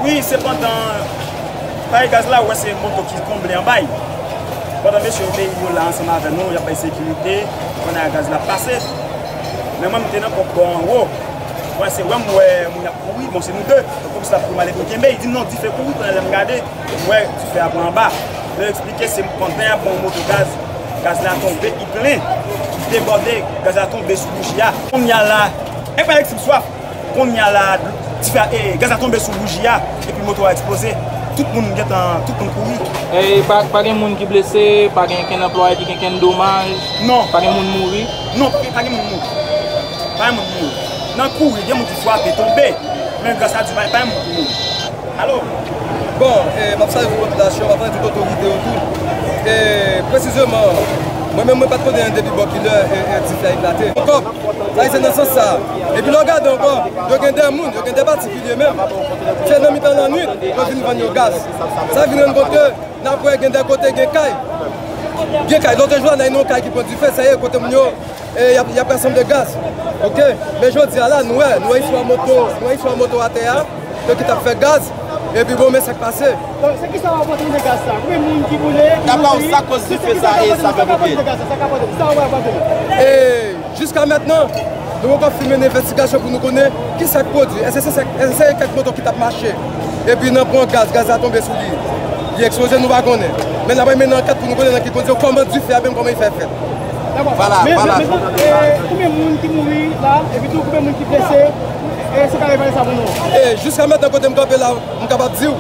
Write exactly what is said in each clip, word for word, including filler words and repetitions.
Wi, se pandan pay gaz la, ou wè se moto ki konble anba l. Pandan mesye yo, yo la ansanm avè nou, y ap bay sekirite, pandan gaz la ap pase. Men mwen, m te nan kòk bò anwo. Mwen, se wè m wè moun ap kouri, bon, se nou de. Tankou polis la ap kouri, m ale pou kenbe, li di m non, dife kouri, kounye a lè m gade, m wè dife a pran anba. Lè yo eksplike, se pandan y ap pran moto gaz, gaz la tonbe, li plen, li debòde, gaz la tonbe sou bouji a. Kounye a la, e pa eksplike swaf. Kounye a la, dife a, e, gaz la tonbe sou bouji a, epi moto a eksploze. Tout moun gentan, tout moun kouri. E pa, pa gen moun ki blese, pa gen kenn anplwaye ki gen kenn domaj, non, pa gen moun mouri. Non, pa gen, pa gen moun mouri. Pa gen moun mouri. Nan kouri, gen moun ki frape, tonbe. Men gras a Dye, pa, pa gen moun ki mouri. Alo? Bon, e, m ap salye tout popilasyon, m ap salye tout otorite yo tou. E, presizeman, mwen menm, mwen pa t konnen depi bò kilè, e, e, dife a eklate. Ankò, sa se nan sans sa. Epi lè w gade ankò, yo gen de moun, yo gen de patikilye menm. Se nan mitan lannwit, yo vin vann yo gaz. Sa vin rann kont ke n ap wè gen de kote gen kay. Gen kay, lòt jou la, n a yon kay ki pran dife, sa ye kote moun yo, e, y ap, y ap rasanble gaz. Oke? Men jodi a la, nou wè, nou wè istwa moto, nou wè istwa moto atè a. Yo ki t ap fè gaz, epi bon, men sa k pase. Donk, se kisa w ap rankontre nan gaz sa? Konbyen moun ki boule, ki mouri? Daprè w, sa koz dife sa e sa fè ponpye? Sa k ap rankontre nan gaz sa, sa k ap rankontre, sa w ap rankontre? E jiska mentnan, nou poko fin mennen envestigasyon pou nou konnen kisa k pwodui. Èske se, èske se kèk moto ki t ap mache, epi nan pran gaz, gaz la tonbe sou li, li eksploze, nou pa konnen. Men n ap mennen ankèt pou nou konnen nan ki kondisyon, kòman dife a menm, kòman li fè fèt. Dakò. Vwala, men, vwala. Men, men, e, konbyen moun ki mouri la, epi tou konbyen moun ki blese? E, si w ka evalye sa pou nou. E, jiska mentnan, kote m kanpe la, m kapab di w,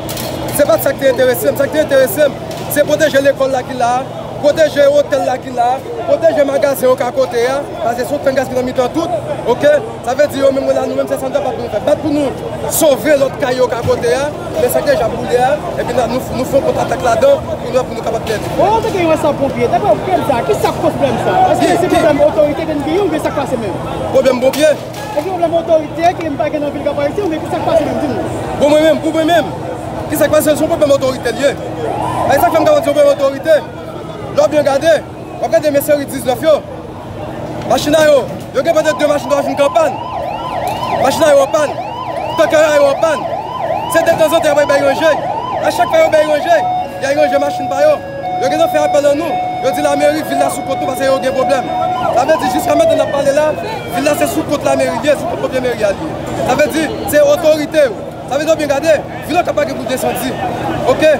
se pa t sa k te enterese m. Sa k te enterese m, se pwoteje lekòl la ki la a, pwoteje otèl la ki la a, pwoteje magazen yo ka kote a, paske se yon tank gaz ki nan mitan tout, oke? Sa vle di yo menm, yo la, nou menm, se sa nou kapab pou nou fè. Bat pou nou sove lòt kay yo ka kote a, men sa k deja boule a, epi n a, nou, nou fè yon kontratak ladan pou nou, pou nou kapab pèdi. Bon, antanke yon responsab ponpye, daprè w, pwoblèm sa, kisa k koz pwoblèm sa? Èske se pwoblèm otorite ke n genyen oubyen sa k pase menm? Pwoblèm ponpye. Èske pwoblèm otorite ke n pa gen nan vil Kap Ayisyen oubyen kisa k pase menm, di nou? Bon, mwen menm, pou mwen menm, kisa k pase, se yon pwoblèm otorite l ye. E sa k fè m kapab di yon pwoblèm otorite. Lè w byen gade, w ap gade men seri diznèf yo. Machin a yo, yo gen pètèt de machin, twa machin ki an pàn. Machin a yo an pàn. Tankè a yo an pàn. Se detanzantan y ap bay ranje. A chak fwa yo bay ranje, y a ranje machin pa yo. Yo gentan fè apèl an nou. Yo di lameri, vil la sou kont nou paske yo gen pwoblèm. Sa vle di jiska mentnan n ap pale la, vil la se sou kont lameri li ye, sou kont ponpye meri a li ye. Sa vle di se otorite yo. Sa vle di w byen gade, vil Okap pa gen bouch de sandi. Oke?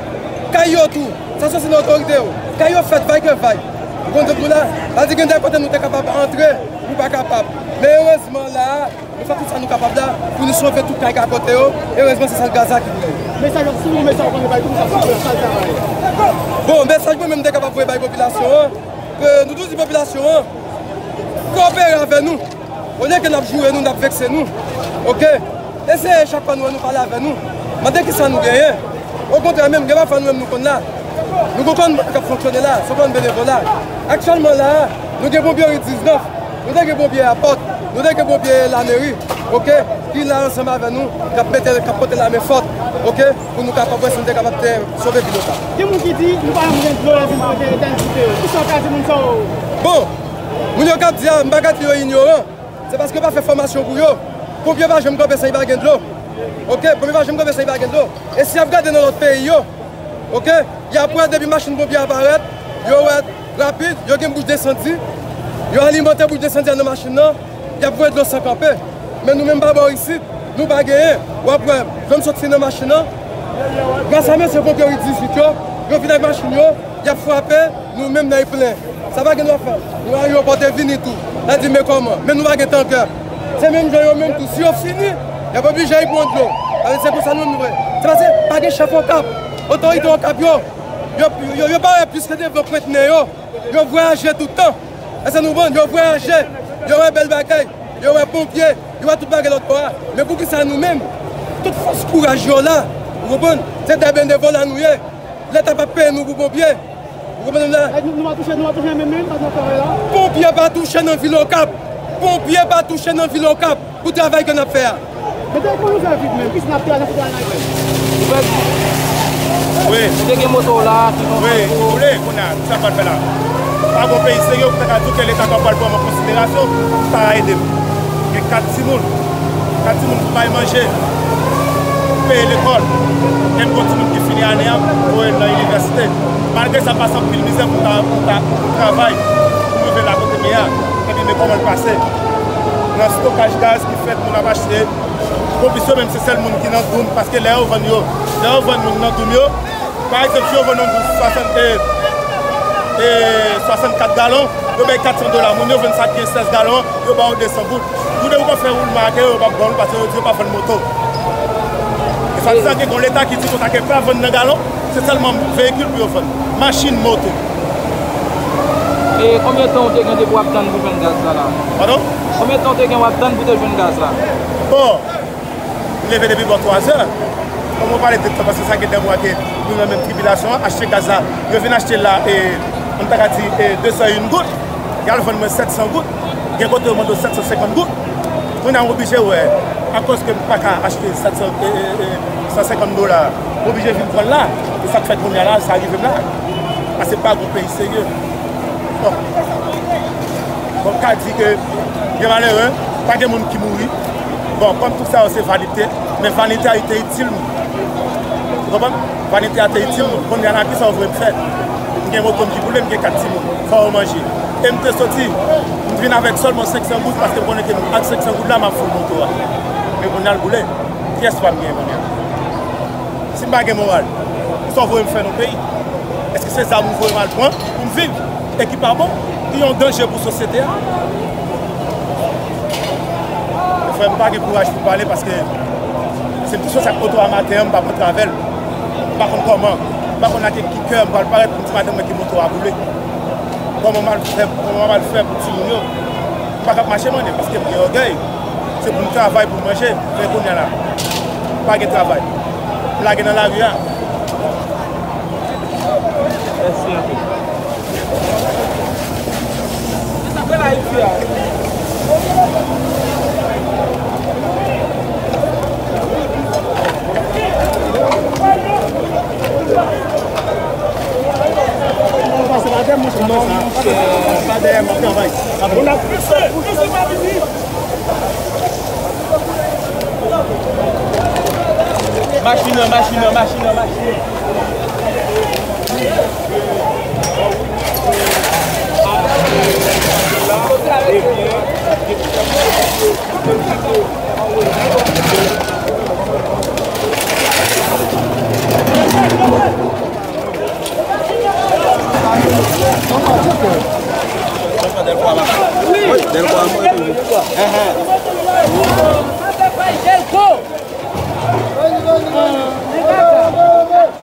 Kay yo tou, sa soti nan otorite yo. Kay yo fèt vay ke vay. Ou konn tout moun la, sa di gen de kote nou te kapab antre, nou pa kapab. Men erezman la a, nou fè tout sa nou kapab la pou nou sove tout kay ka kote yo. Erezman se sant gaz la ki boule. Mesaj w ap, si w gen mesaj w ap bay tout moun sa sou sa l travay. Bon, mesaj mwen menm m te kapab voye bay popilasyon an, ke nou toujou di popilasyon an, kopere avè nou. Olye ke n ap joure nou, n ap vekse nou. Oke? Eseye chak fwa nou wè nou pale avè nou. Mande kisa nou genyen. Okontrè menm, gen pafwa nou menm nou konn la. Nou gon kòn k ap fonksyone la, se kòn benevola. Aktyèlman la a, nou gen ponpyeri diznèf, nou te gen ponpye a pòt, nou te gen ponpye lameri, oke, ki la ansanm avè nou, k ap mete, k ap pote lamen fòt, oke, pou nou kapab wè si nou te kapab te sove vil Okap. Gen moun ki di, nou pa janm jwenn dlo nan vil kote etèn dife yo. Kisa w ka di moun sa yo? Bon, moun yo k ap di a, m pa ka di yo inyoran. Se paske yo pa fè fòmasyon pou yo. Ponpye pa janm kanpe san li pa gen dlo. Oke, ponpye pa janm kanpe san li pa gen dlo. E si y ap gade nan lòt peyi yo, oke, y ap wè depi machin ponpye a parèt, yo wè rapid, yo gen bouch de sandi, yo alimante bouch de sandi a nan machin nan, y ap voye dlo san kanpe. Men nou menm pa bò isit, nou pa genyen. W ap wè, dlo m sot fin nan machin nan, gras a mesye ponpyeri dizuit yo, yo vin ak machin yo, y ap frape, nou menm nan plen. Sa pa gen dwa fèt. Nou ayewopò te vini tou. Sa di, men kòman? Men nou pa gen tankè. Se menm jan yo menm tou. Si yo fini, y ap oblije al pran dlo. Paske se konsa nou menm nou fè. Se paske pa gen chèf Okap. Otorite Okap yo, yo, yo, yo parèt pliske devan pwent nen yo. Yo vwayaje tout tan. Èske nou konprann? Yo vwayaje. Yo wè bèl bagay. Yo wè ponpye. Yo wè tout bagay lòt bò a. Men poukisa nou menm? Tout fòs kouraj yo la. Ou konprann? Se de benevola nou ye. Leta p ap peye nou pou ponpye. Ou konprann la? E nou, nou pa touche, nou pa touche menm, menm, pandan n ap travay la? Ponpye pa touche nan vil Okap. Ponpye pa touche nan vil Okap pou travay ke n ap fè a. Men te, kòman nou fè viv menm? Kisa n ap travay, n ap travay nan wi. Wi. Nou te gen moto la, ki wi, nou koule, kounye a, sa pral fè la. Pa gon peyi serye, ou ta ka di ke Leta ta pral pran mwen konsiderasyon, pou ta ede m. Gen kat timoun. Kat timoun pou bay manje, pou peye lekòl. Menm gon timoun ki fini ane a, voye l nan inivèsite. Malgre sa, m pase anpil mizè pou ta, pou ta, pou travay, pou m rive la kote m ye a. Epi men kòman l pase. Nan stokaj gaz ki fèt, moun ap achte. Ponpis yo menm se sèl moun ki nan doum, paske lè yo vann yo, lè yo vann moun nan doum yo, pa egzanp, si yo vann yon doum swasant, e, e, swasannkat galon, yo bay kat san dola. Moun yo vann sa ki gen sèz galon, yo ba w de san goud. Ou de ou pa fè woulman ak yo, yo p ap ban w l paske yo di yo pa vann moto. E swadizan gen yon leta ki di konsa ke pa vann nan galon, se sèlman veyikil pou yo vann. Machin, moto. E konbyen tan w te gen depi w ap tann pou jwenn gaz la la? Padon? Konbyen tan w te gen w ap tann pou te jwenn gaz la? Bon, m leve depi bò twa zè. Kòm ou pale de tan, paske sa gen de mwa ke nou nan menm tribilasyon an, achte gaz la. Yo vin achte l la, e, m ta ka di, e, de san yon goud. Y al vann mwen sèt san goud. Gen kote yo mande w sèt san senkant goud. Kounye a m oblije wè, akoz ke m pa ka achte sèt san, e, e, e, san senkant dola, m oblije vin pran l la. E sa k fè kounye a la, sa rive m la. Paske pa gon peyi serye. Bon. Bon, m ka di ke gen malere, pa gen moun ki mouri. Bon, kòm tout sa yo se vanite, men vanite a te itil mwen. Ou konprann? Vanite a te itil mwen. Kounye a la, kisa w vle m fè? M gen moto m ki boule, m gen kat timoun. Fò yo manje. E m te soti, m vin avèk sèlman senk san goud paske m konnen ke ak senk san goud la, m ap foul moto a. Men kounye a l boule. Pyès pa m gen kounye a. Si m pa gen moral, sa w voye m fè nan peyi? Èske se zam ou voye m al pran pou m viv? E ki pa bon, ki yon danje pou sosyete a? Frè m, m pa gen kouraj pou m pale paske si m te soti ak moto a maten an, m pa pran travèl. M pa konn kòman, m pa konn ak ki kè m pral parèt pou m di madanm mwen ke moto a boule. Kòman m al fè, kòman m al fè pou timoun yo? M pa ka ap mache mannen paske m gen ògèy. Se pou m travay pou m manje, men kounye a la, m pa gen travay. M lage nan lari a. Mèsi anpil. Machin nan, machin nan, machin nan, machin nan.